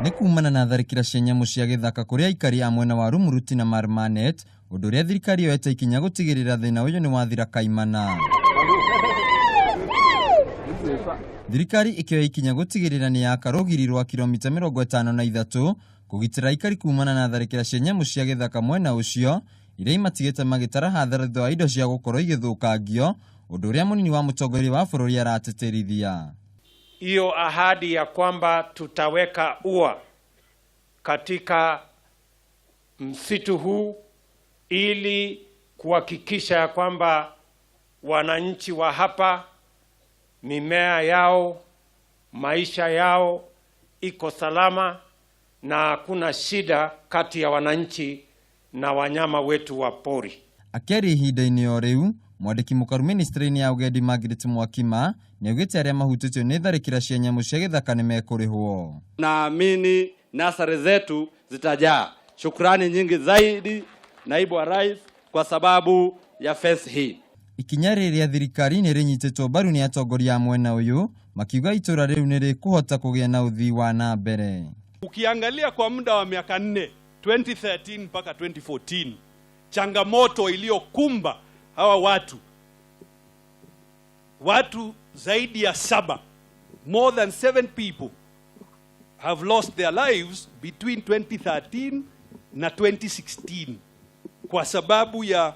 Nĩ kumana na tharĩkĩra cia nyamũ cia gĩthaka kũrĩ aikari a mwena wa Rumuruti na Marmanet, ũndũ ũrĩa thirikari yoete ikinya gũtigĩrĩra thĩna ũyũ nĩ wathira kaimana. Thirikari ĩkĩoya ikinya gũtigĩrĩra nĩ yaka rũgiri rwa kilomita 53 kũgitĩra aikari kumana na tharĩkĩra cia nyamũ cia gĩthaka mwena ũcio iria imatigĩte magĩtara hathara thutha wa indo cia gũkorwo igĩthũkangio, ũndũ ũrĩa mũnini wa mũtongoria wa bũrũri aratĩtĩrithia. Hiyo ahadi ya kwamba tutaweka ua katika msitu huu ili kuhakikisha ya kwamba wananchi wa hapa mimea yao, maisha yao iko salama na hakuna shida kati ya wananchi na wanyama wetu wa pori. Akĩaria ihinda-inĩ o rĩu, mwandĩki mũkaru ministry-inĩ ya ũgendi Margaret Mwakima nĩaugĩte arĩa mahutĩtio nĩ tharĩkĩra cia nyamũ cia gĩthaka nĩ mekũrĩhwo. Naamini nasari zetu zitajaa. Shukrani nyingi zaidi naibu wa rais kwa sababu ya fence hii. Ikinya rĩrĩ rĩa thirikari nĩ rĩnyitĩtwo mbaru nĩ atongoria a mwena ũyũ makiuga itũra rĩu nĩ rĩkũhota kũgĩa na ũthii wa na mbere. Ukiangalia kwa muda wa miaka 4, 2013 mpaka 2014, changamoto iliyokumba hawa watu, watu zaidi ya 7, more than 7 people have lost their lives between 2013 na 2016 kwa sababu ya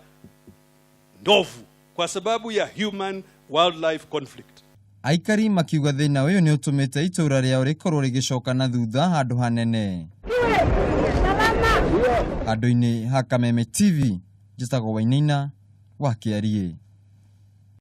ndovu, kwa sababu ya human wildlife conflict. Aikari makiuga thĩna ũyũ nĩ ũtũmĩte itũra rĩao rĩkorwo rĩgĩcoka na thutha handũ hanene. Handũ-inĩ ha Kameme TV, njĩtagwo Wainaina wa Kĩariĩ.